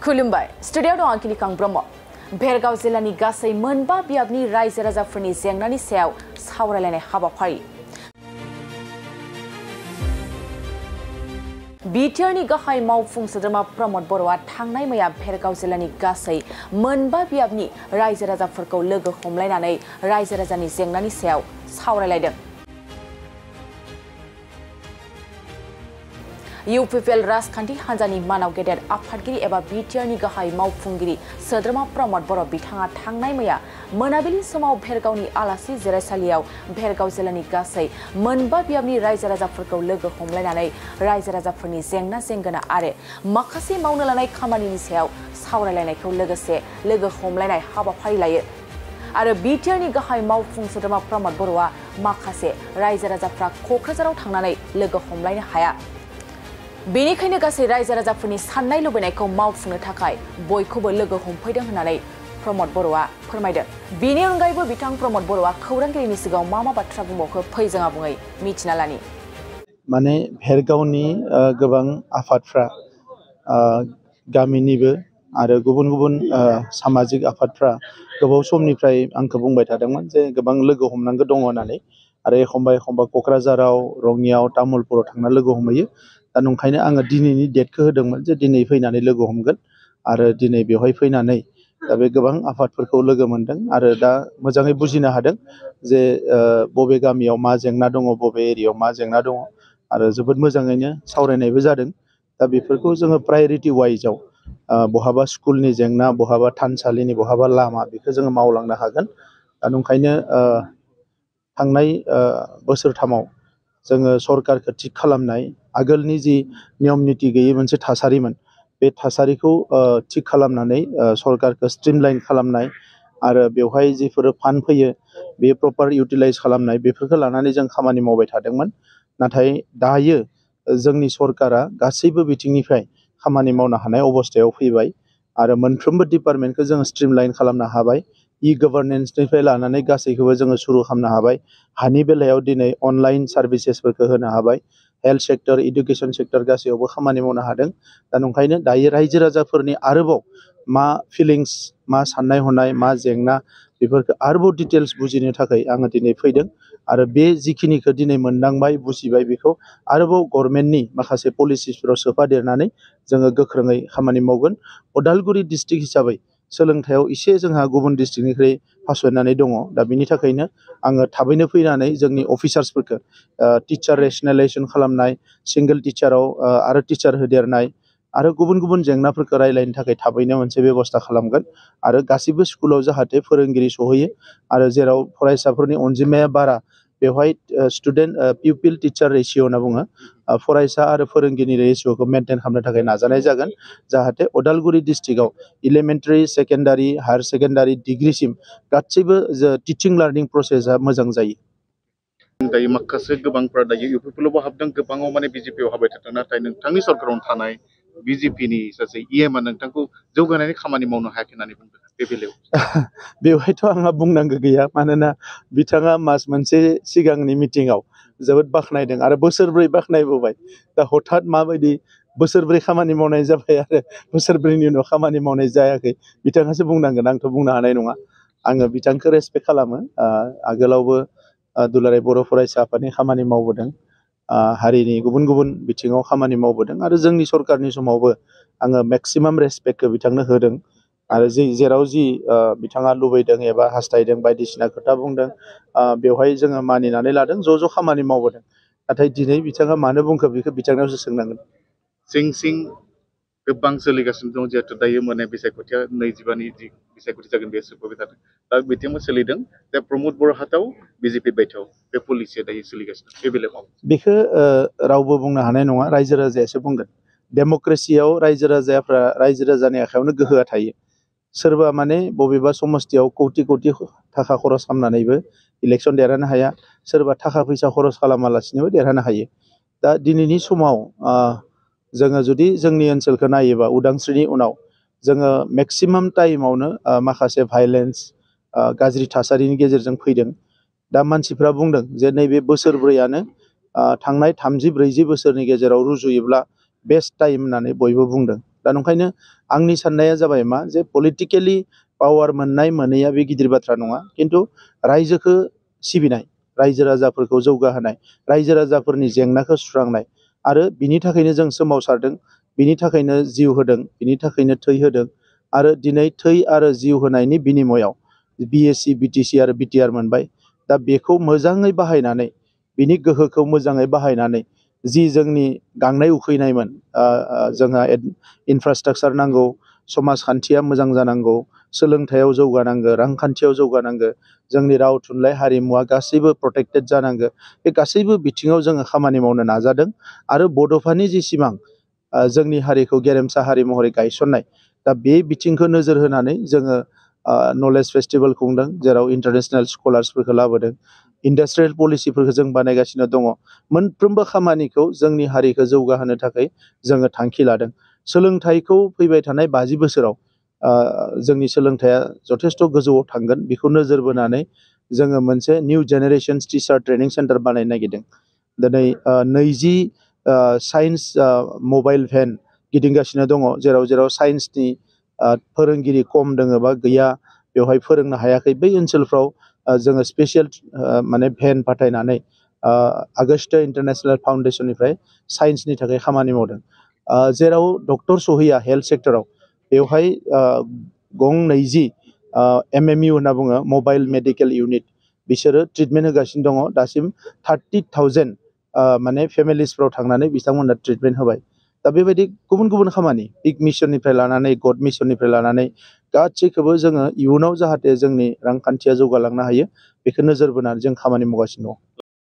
खुलुमबाय स्टुडियाव दं आंखिनि कां ब्रह्म भेरगाव जिल्लानि गासै मोनबा बियाबनि रायजो राजाफोरनि जेंनानि सायाव सावरायलायनाय हाबाफारि बिटिआरनि गाहाय मावफुं सोद्रोमा प्रमद बर'आ थांनाय मैया भेरगाव जिल्लानि गासै मोनबा बियाबनि रायजो राजाफोरखौ लोगो हमलायनानै रायजो राजानि जेंनानि सायाव सावरायलायदों। इउपिपिएल राजखान्थि हान्जानि मानाव गेदेर आफादगिरि एबा बिटिआरनि गाहाय मावफुंगिरि सोद्रोमा प्रमद बर' बिथाङा थांनाय मैया मोनाबिलि समाव भेरगावनि आलासि जिरायसालियाव भेरगाव जिल्लानि गासै मोनबा बियाबनि रायजो राजाफोरखौ लोगो हमलायनानै रायजो राजाफोरनि जेंना जेंगोना आरो माखासे मावनो लानाय खामानिनि सायाव सावरायलायनायखौ लोगोसे लोगो हमलायनाय हाबाफारि लायो। आरो बिटिआरनि गाहाय मावफुं सोद्रोमा प्रमद बर'आ माखासे रायजो राजाफ्रा क'क्राझाराव थांनानै लोगो हमलायनो हाया। बेनिखायनो गासै रायजो राजाफोरनि साननाय लुबैनायखौ मावफुंनो थाखाय बयखौबो लोगो हमफैदों होननानै प्रमद बर'आ फोरमायदों। बेनि अनगायैबो बिथां प्रमद बर'आ खौरांगिरिनि सिगाङाव मा बाथ्रा बुंबावखो फै जों आबुङै मिथिना लानि। माने भेरगावनि गोबां आफादफ्रा गामिनिबो आरो गुबुन गुबुन सामाजिक आफादफ्रा गोबाव समनिफ्राय आंखौ बुंबाय थादोंमोन जे गोबां लोगो हमनांगौ दङ होननानै आरो एखमबा क'क्राझाराव रङियाव तामुलपुराव थांना लोगो हमहैयो। दा नंखायनो आङो दिनैनि डेटखौ होदोंमोन जे दिनै फैनानै लोगो हमगोन आरो दिनै बेवहाय फैनानै दा बे गोबां आफादफोरखौ लोगो मोनदों आरो दा मोजाङै बुजिनो हादों जे बबे गामियाव मा जेंना दङ बबे एरियायाव मा जेंना दङ आरो जोबोद मोजाङैनो सावरायनायबो जादों। दा बेफोरखौ जोङो प्रायरिटि वाइजआव बहाबा स्कुलनि जेंना बहाबा थानसालिनि बहाबा लामा बेखौ जोङो मावलांनो हागोन। दा नंखायनो थांनाय बोसोरथामाव जोङो सरकारखौ थिग खालामनाय आगोलनि जि नियम निति गैयै मोनसे थासारिमोन बे थासारिखौ थिग खालामनानै सरकारखौ स्ट्रिमलाइन खालामनाय आरो बेवहाय जिफोर फान्ड फैयो बे प्रपार इउटिलाइज खालामनाय बेफोरखौ लानानै जों खामानि मावबाय थादोंमोन। नाथाय दायो जोंनि सरकारा गासैबो बिथिंनिफ्राय खामानि मावनो हानाय अबस्थायाव फैबाय आरो मोनफ्रोमबो डिपार्टमेन्टखौ जोङो स्ट्रिमलाइन खालामनो हाबाय। इ गभार्नेन्सनिफ्राय लानानै गासैखौबो जोङो सुरु खालामनो हाबाय। हानि बेलायाव दिनै अनलाइन सार्भिसेसफोरखौ होनो हाबाय। हेल्थ सेक्टर इडुकेसन सेक्टर गासैयावबो खामानि मावनो हादों। दा नंखायनो दायो रायजो राजाफोरनि आरोबाव मा फिलिंस मा साननाय हनाय मा जेंना बेफोरखौ आरोबाव डिटेल्स बुजिनो थाखाय आङो दिनै फैदों आरो बे जिखिनिखौ दिनै मोनदांबाय बुजिबाय बेखौ आरोबाव गभर्नमेन्टनि माखासे पलिसिसफोराव सोफादेरनानै जोङो गोख्रोङै खामानि मावगोन। उदालगुरि डिस्ट्रिक्ट हिसाबै सोलोंथायाव एसे जोंहा गुबुन डिस्ट्रिक्टनिख्रुइ फासयनानै दङ। दा बिनि थाखायनो आङो थाबैनो फैनानै जोंनि अफिसार्सफोरखौ टिचार रेसनेलाइजेसन खालामनाय सिंगोल टिचाराव आरो टिचार होदेरनाय आरो गुबुन गुबुन जेंनाफोरखौ रायलायनो थाखाय थाबैनो मोनसे बेबस्था खालामगोन आरो गासिबो स्कुलाव जाहाथे फोरोंगिरि सहैयो आरो जेराव फरायसाफोरनि अनजिमाया बारा बेवहाय स्टुडेन्ट पिउपिल टिचार रेसिय' होनना बुङो फरायसा आरो फोरोंगिरिनि रेसिय'खौ मेनटेन खालामनो थाखाय नाजानाय जागोन जाहाथे उदालगुरि डिस्ट्रिक्टआव इलिमेन्टारि सेकेन्डारि हायार सेकेन्डारि डिग्रिसिम गासैबो टिचिं लार्निं प्रसेसा मोजां जायो। दायो माखासे गोबांफ्रा दायो इउपिपिएलआवबो हाबदों गोबाङाव माने बिजेपिआव हाबबाय थादों नाथाय नोंथांनि सरकारावनो थानाय बिजेपिनि सासे इएमआ नोंथांखौ जौगानायनि खामानि मावनो हायाखै होननानै बुंदों बे बेलायाव बेवहायथ' आंहा बुंनांगौ गैया मानोना बिथाङा मास मोनसे सिगांनि मिटिङाव जोबोद बाख्नायदों आरो बोसोरब्रै बाख्नायबोबाय। दा हठात माबायदि बोसोरब्रै खामानि मावनाय जाबाय आरो बोसोरब्रैनि उनाव खामानि मावनाय जायाखै बिथाङासो बुंनांगोन आंथ' बुंनो हानाय नङा। आङो बिथांखौ रेसपेक्ट खालामो। आगोलावबो दुलाराय बर' फरायसा आफादनि खामानि मावबोदों हारिनि गुबुन गुबुन बिथिङाव खामानि मावबोदों आरो जोंनि सरकारनि समावबो आङो मेक्सिमाम रेसपेक्टखौ बिथांनो होदों आरो जेराव बिथाङा लुबैदों एबा हास्थायदों बायदिसिना खोथा बुंदों बेवहाय जोङो मानिनानै लादों ज' खामानि मावबोदों। नाथाय दिनै बिथाङा मानो बुंखो बेखौ बिथांनावसो सोंनांगोन। सिं गोबां सोलिगासिनो दं जिहेतु दायो माने बिसायख'थिया 22नि जि बिसायख'थि जागोन बे सफैबाय थादों दा बिथिंबो सोलिदों दा प्रमद बर' हाथाव बिजेपि बायथाव बे पलिसिया दायो सोलिगासिनो बे बेलायाव बेखौ रावबो बुंनो हानाय नङा रायजो राजायासो बुंगोन। डेम'क्रेसियाव रायजो राजानि आखायावनो गोहोआ थायो। सोरबा माने बबेबा समस्थियाव कौटि थाखा खरस खालामनानैबो इलेक्सन देरहानो हाया सोरबा थाखा फैसा खरस खालामालासिनोबो देरहानो हायो। दा दिनैनि समाव जोङो जुदि जोंनि ओनसोलखौ नायोबा उदांस्रिनि उनाव जोङो मेक्सिमाम टाइमावनो माखासे भायलेन्स गाज्रि थासारिनि गेजेरजों फैदों। दा मानसिफ्रा बुंदों जे नैबे बोसोरब्रैयानो थांनाय 30-40 बोसोरनि गेजेराव रुजुयोब्ला बेस्ट टाइम होननानै बयबो बुंदों। दा नंखायनो आंनि साननाया जाबाय मा जे पलिटिकेलि पावार मोननाय मोनैया बे गिदिर बाथ्रा नङा, खिन्थु रायजोखौ सिबिनाय, रायजो राजाफोरखौ जौगाहोनाय, रायजो राजाफोरनि जेंनाखौ सुस्रांनाय, आरो बिनि थाखायनो जों सोमावसारदों, बिनि थाखायनो जिउ होदों, बिनि थाखायनो थै होदों, आरो दिनै थै आरो जिउ होनायनि बिनिमयाव BSc BTC आरो BTR मोनबाय। दा बेखौ मोजाङै बाहायनानै, बिनि गोहोखौ मोजाङै बाहायनानै जि जोंनि गांनाय उखैनायमोन, जोंहा इनफ्रास्ट्राक्चार नांगौ, समाजखान्थिया मोजां जानांगौ, सोलोंथायाव जौगानांगौ, रांखान्थियाव जौगानांगौ, जोंनि राव थुनलाइ हारिमुवा गासैबो प्रटेक्टेड जानांगौ, बे गासैबो बिथिङाव जोङो खामानि मावनो नाजादों। आरो बड'फानि जि सिमां, जोंनि हारिखौ गेरेमसा हारि महरै गायसननाय, दा बे बिथिंखौ नोजोर होनानै जोङो नलेज फेस्टिभेल खुंदों, जेराव इन्टारनेसनेल स्कलार्सफोरखौ लाबोदों, इन्डास्ट्रियेल पलिसिफोरखौ जों बानायगासिनो दङ। मोनफ्रोमबो खामानिखौ जोंनि हारिखौ जौगाहोनो थाखाय जोङो थांखि लादों। सोलोंथाइखौ फैबाय थानाय 50 बोसोराव जोंनि सोलोंथाइया जथेस्थ' गोजौआव थांगोन, बेखौ नोजोर बोनानै जोङो मोनसे new generations teacher training centre बानायनो नागिरदों। दिनै 20 साइन्स मबाइल भेन गिदिंगासिनो दङ, जेराव जेराव साइन्सनि फोरोंगिरि खम दङ बा गैया, बेवहाय फोरोंनो हायाखै, बै ओनसोलफ्राव जोङो स्पेसियेल माने भेन फाथायनानै आगस्टा इन्टारनेशनेल फाउन्डेसननिफ्राय साइन्सनि थाखाय खामानि मावदों। जेराव डक्टर सहैया हेल्थ सेक्टराव, बेवहाय गं 20 MMU होनना बुङो, मबाइल मेडिकेल इउनिट, बिसोरो ट्रिटमेन्ट होगासिनो दङ। दासिम 30,000 माने फेमिलिसफ्राव थांनानै बिथांमोनहा ट्रिटमेन्ट होबाय। दा बेबायदि गुबुन गुबुन खामानि, बिग मिशननिफ्राय लानानै गड मिशननिफ्राय लानानै गासैखौबो जोङो इयुनाव जाहाथे जोंनि रांखान्थिया जौगालांनो हायो, बेखौ नोजोर बोनानै जों खामानि मावगासिनो दं।